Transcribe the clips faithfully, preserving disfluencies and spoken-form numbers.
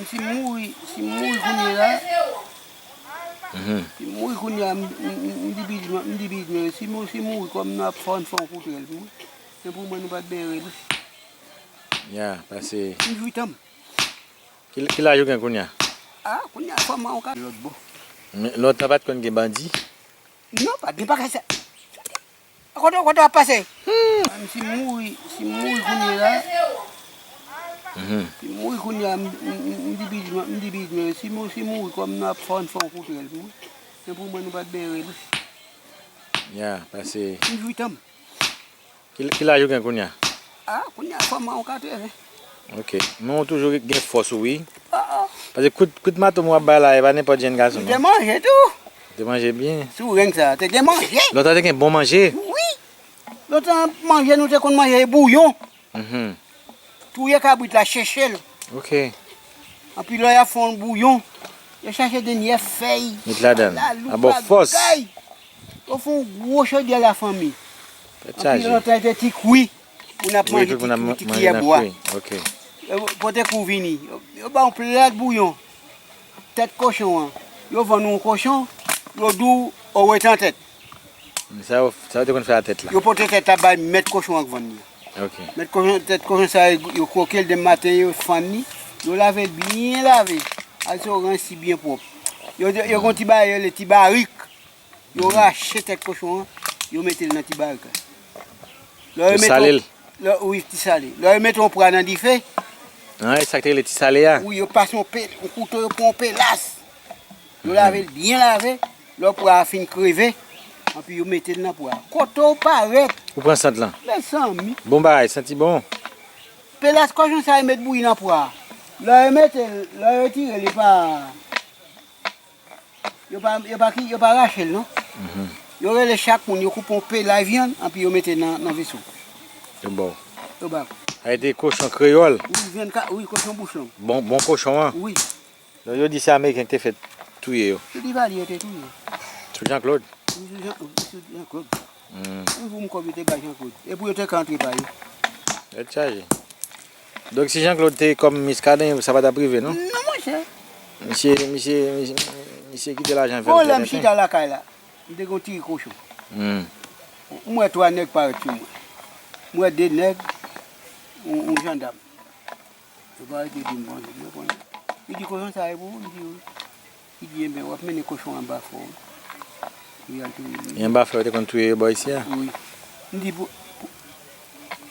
Si m mouri, si m mouri kounye la, si m mouri kounye la, m, m, m, m di bizman, m di bizman, si m, si m mouri kòm nou ap fè, n fè yon koutrèl pou mwen. Men pou mwen, nou pa t benyen rele. Ya, pase. M jwi tan m. Ki, ki laj ou gen kounye a? Ah, kounye a, kòman ou ka lòt bò? Men lontan pa t konn gen bandi? Non, pa t gen bagay sa. Kote, kote w ap pase? Menm si m mouri, si m mouri kounye la, si m mouri kounye la, m, m, m, m di bizman, m di bizman, si m, si m mouri kòm nou ap fè, n fè yon koutrèl pou mwen. Men pou mwen, nou pa t benyen rele. Ya, pase. M jwi tan m. Ki, ki laj ou gen kounye a? Ah, kounye a, kòman ou ka treve? Ok. Men ou toujou gen fòs ou, wi. Oh, oh. Pase kout, kout mato m w ap bay la, e pa nenpòt jèn gason, non. M te manje tou. Ou te manje byen. Sou reng sa, te gen manje. Lontan te gen bon manje. Wi. Lontan manje nou te konn manje e bouyon. Mhm. Touye kabrit la, cheche l. Ok. Anpi lè y ap fè yon bouyon, yo chache dènyè fèy. Met ladan l. Lalou, a ba w fòs. Bagay. Yo fè yon gwo chodyè lafanmi. Tèt chaje. Anpi lontan te ti kwi. Moun ap manje ti, ti kiyè bwa. Ok. Yo pote kou vini. Yo, yo ba w plat bouyon. Tèt kochon an. Yo vann ou kochon, yo di w, o wetan tèt. Sa yo, sa yo te konn fè a tèt la? Yo pote tèt la bay mèt kochon an k vann li. Ok. Mèt kochon, tèt kochon sa yo, yo kwoke l demen maten, yo fann li, yo lave l byen lave. Al se yo ransi byen pwòp. Yo, yo, yo gon ti bagay yo rele ti barik. Yo rache tèt kochon an, yo mete l nan ti barik la. Lè yo mete yon, lè, wi, ti sale. Lè yo mete yon pra nan dife. Ah, e sa k te rele ti sale a? Wi, yo pase yon pe, yon kouto, yo pran yon pelas. Yo lave l byen lave. Lè pra a fin kreve, anpi yo mete l nan pra a. Kote w parèt? Ou pran sant lan? Mezanmi. Bon bagay, santi bon. Pelas kochon sa yo met bouyi nan pra a. Lè yo mete l, lè yo retire li pa Yo pa, yo pa ki, yo pa rache l, non. Mhm. Yo rele chak moun, yo koupe yon pelay vyann, anpi yo mete nan, nan veso. Yo ba w. Yo ba w. Sa rete kochon kreyòl. Wi, vyann ka, wi, kochon bouch long. Bon, bon kochon an. Wi. Donk, yo di se Ameriken ki te fè touye yo. Se Duvalier yo te touye. Sou Jean Claude. Wi, sou Jean, wi, sou Jean Claude. Hmm. Yon jou m kòb yo te bay Jean Claude. E pou yo te ka antre pa yo. Tèt chaje. Donk, si Jean Claude te kòm Muscadin, sa pa t ap rive, non? Non, monchè. Misye, misye, misye, misye kite lajan fè l. Bon, lè m chita lakay la, m te gen yon ti kochon. Hmm. M wè twa nèg parèt sou mwen. M wè de nèg, yon, yon jandam. Yo pa rete di m konsa, yo konn. Li di, "Kochon sa e pou ou?" M di, "Wi." Li di, "Enben, w ap mennen kochon anba fò, wi. Pou y al touye l." E anba fò yo te konn touye yo bò isi a? Wi. M di, "Pou, pou,"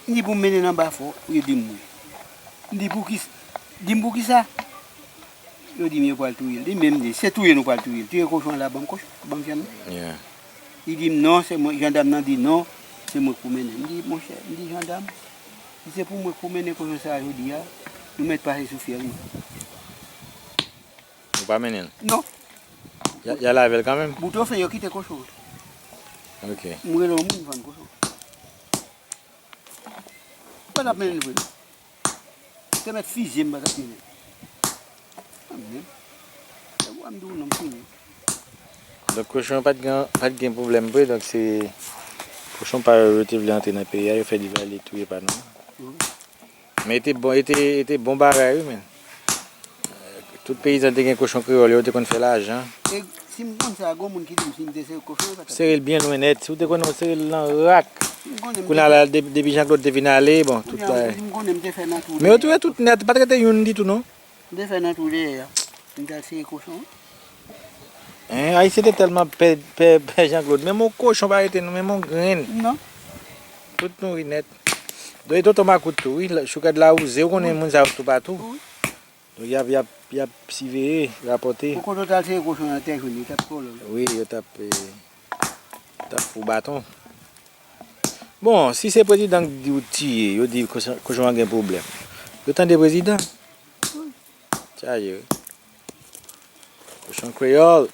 m di, "Pou m mennen l anba fò?" Yo di m, "Wi." M di, "Poukisa?" Di m, "Poukisa?" Yo di m, "Yo pral touye l." Li menm di, "Se touye nou pral touye l. Touye kochon an la, ban m kochon, ban m vyann nan." Yeah. Li di m, "Non, se mwen," jandam nan di, "Non, se mwen k pou mennen l." M di, "Monchè," m di, "Jandam, si se pou mwen k pou mennen kochon sa a jodi a, nou mèt pase sou fyèl mwen." Ou pa mennen l? Non. Y a, y a lave l kanmenm? Boutofen, yo kite kochon an. Ok. M rele yon moun vann kochon. Mwen t ap mennen l vre. Te mèt fizye m pa t ap mennen. Mwen menm. Se pou m di w non m fini. Donk kochon pa t gen, pa t gen pwoblèm vre, donk se kochon pa yo, yo te vle antre nan peyi a, yo fè Duvalier touye pa nou. Wi. Men e te bon, e te, e te bon bagay wi, men. Tout peyizan te gen kochon kreyòl yo, yo te konn fè lajan. E si m konn sa, gon moun ki di m si m te sere kochon, yo pa t ap. Sere l byen lwen nèt. Si w te konnen w sere l nan rak. Si m konnen m te. Kounye a la, de-, depi Jean Claude te vin ale, bon, tout bagay. Si m konnen m te fè nan twou dèyè. Men yo touye tout nèt, pa t rete youn ditou, non. M te fè nan twou dèyè a. M t al sere kochon. Hein, Ayisyen te tèlman pè, pè, pè Jean Claude. Menm yon kochon pa rete nou, menm yon grenn. Non. Tout nouri nèt. Donk, e tonton makout tou, wi, la, Chouka de la Rosée, ou konnen moun sa yo toupatou. Wi. Donk, y ap, y ap, y ap siveye, rapòte. Ou konn yo t al sere kochon nan tè jòn, yo t ap kole. Wi, yo t ap, eh, t ap fou baton. Bon, si se prezidan k di w tiye, yo di kochon, kochon an gen pwoblèm. Yo tande prezidan. Chaje, wi. Kochon kreyòl.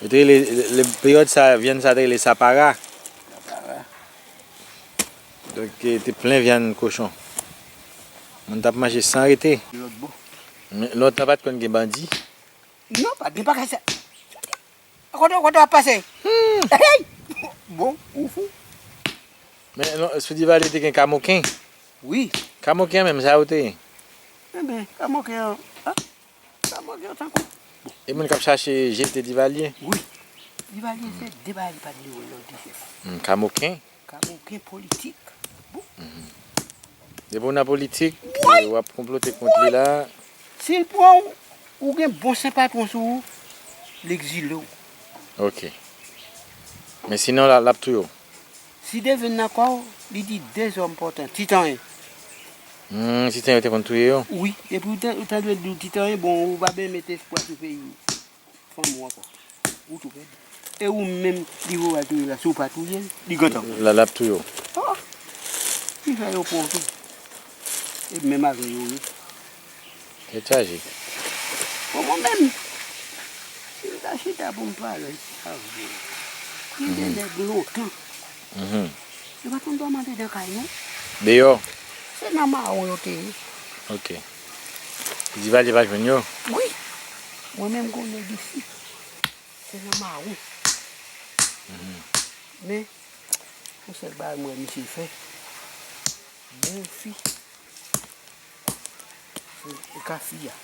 Yo te rele, le, le, peryòd sa, vyann sa te rele sapara. Donk, e, te plen vyann kochon. Moun t ap manje san rete. Lòt bò. Men lontan pa t konn gen bandi. Non, pa t gen bagay sa. Kote, kote w ap pase? Hmm. Hey! Bon, ou fou. Men non, sou Divalye te gen kamoken. Wi. Kamoken menm, sa yo te ye? Enben, kamoken an, a, kamoken an tankou. E moun k ap chache jete Divalye? Wi. Divalye se de bagay li pa t vle wè lòt di chèf. Hmm, kamoken? Kamoken politik. Bon. Depi w nan politik, w ap konplote kont li la. Si l pran w, ou gen bon sen patwon sou ou, l egzile w. Ok. Men sinon, la, l ap touye w. Si devenn nan kò w, li di de zòm pòtan, Titanyen. Hmm, Titanyen yo te konn touye yo? Wi, epi ou te, ou ta dwe di w Titanyen, bon, ou pa ben mete espwa sou peyi w. Fanm ou ankò. Ou tou pèdi. E ou menm, li voye w al touye la, si w pa touye l, li gentan. La, l ap touye w. Oh! Ki fè yo pran w tou? E menm avè yo ye. Tèt chaje. Bon, mwen menm, si m ta chita pou m pale avè w, gen de nèg lontan. Mhm. Yo pa t konn dòmi andedan kay, non. Deyò? Se nan mawon yo te ye. Ok. Divalye pa jwenn yo? Wi. Mwen menm, gon nèg isi. Se nan mawon. Mhm. Men, yon sèl bagay m wè misye fè. Bon fi. E ka fi a.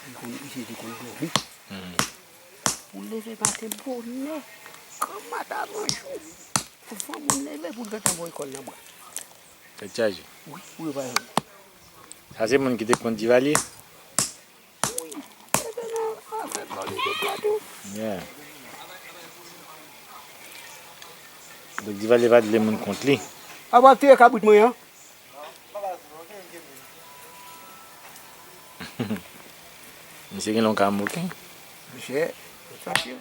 Li konn, misye te konn dòmi. Mhm. Pou leve maten bonè, gran maten avan jou. Pou fanm moun leve pou l gentan voye kò l nan bwa. Tèt chaje. Wi, pou yo pa jwenn. Sa se moun ki te kont Divalye? Wi, leve nan afè politik la tou. Yeah. Donk Divalye pa t vle moun kont li. A w ap touye kabrit mwen an? Misye gen lon kamoken. Misye, misye.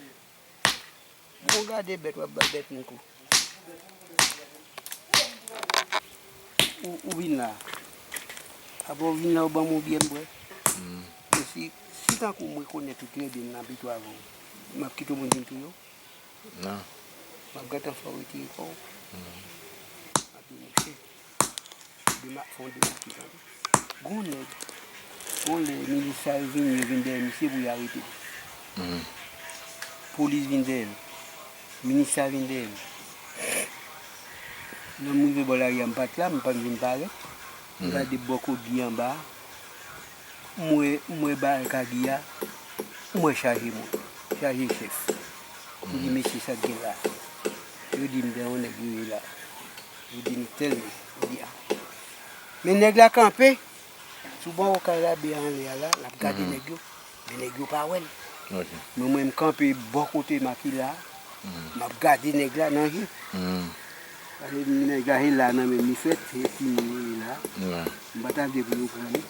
Bon, gade bèt, w ap bay bèt moun kou. Ou, ou vin la. Apre w vin la, ou ban m yon byè m bwè. Mm. Men si, si tankou m rekonèt ou trè byen, m abitye avè w, m ap kite w moun vin touye w? Non. M ap gentan fè w retire kò w. Mm. M ap di w, monchè. Dema-, fè yon demakè, tande. Gon nèg, gon lè minis sa yo vini, yo vin dèyè misye pou y arete l. Mhm. Polis vin dèyè l. Minis sa vin dèyè l. Lè m rive bò lari a, m pa t la, m pa t vin parèt. M gade bò kot Gi anba a. M wè, m wè bagay ka Gi a. M wè chaje moun, chaje chèf. M di, mesye, sa k gen la? Yo di m, gen yon nèg yo ye la. Yo di m, tèl nèg. Yo di, a. Men nèg la kanpe sou bò kay Labe a anlè a la, l ap gade nèg yo. Men nèg yo pa wè l. Ok. Men mwen, m kanpe bò kote Makila a, m ap gade nèg la nan je. Paske nèg la, se la nan men m li fèt, se timoun yo ye la. M pa ta vle pou yo pran li.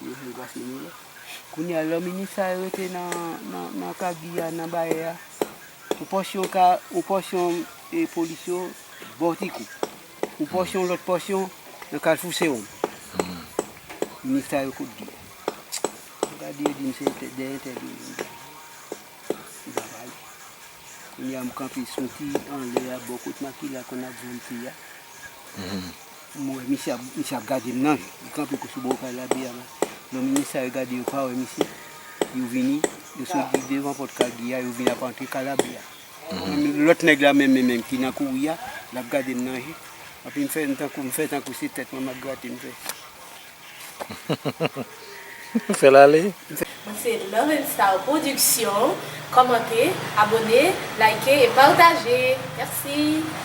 Yo fè l pase nou la. Kounye a, lòt minis sa yo rete nan, nan, nan ka Gi a, nan Bayè a. Yon pòsyon ka, yon pòsyon, e, polis yo, bò Ti Kou. Yon pòsyon, lòt pòsyon, nan Kalfou Sewòm. Minis sa yo kot Gi a. M gade yo di m se entè-, de entèl yo ye. M pa pale. Kounye a, m kanpe sou ti anlè a, bò kot Makila konn ap vann te a. M wè misye ap, misye ap gade m nan je. Li kanpe sou bò kay Labe a la. Lòt minis sa yo gade, yo pa wè misye. Yo vini, yo soti devan pòt ka Gi a, yo vin ap antre ka Labe a. Lòt nèg la menm, menm, menm ki nan kouri a, l ap gade m nan je. Epi m fè m tankou, m fè tankou se tèt mwen m ap grate, m fè. Fè l ale. Mwen se Love and Style Production. Kòmante, abòne, like e pataje. Mèsi.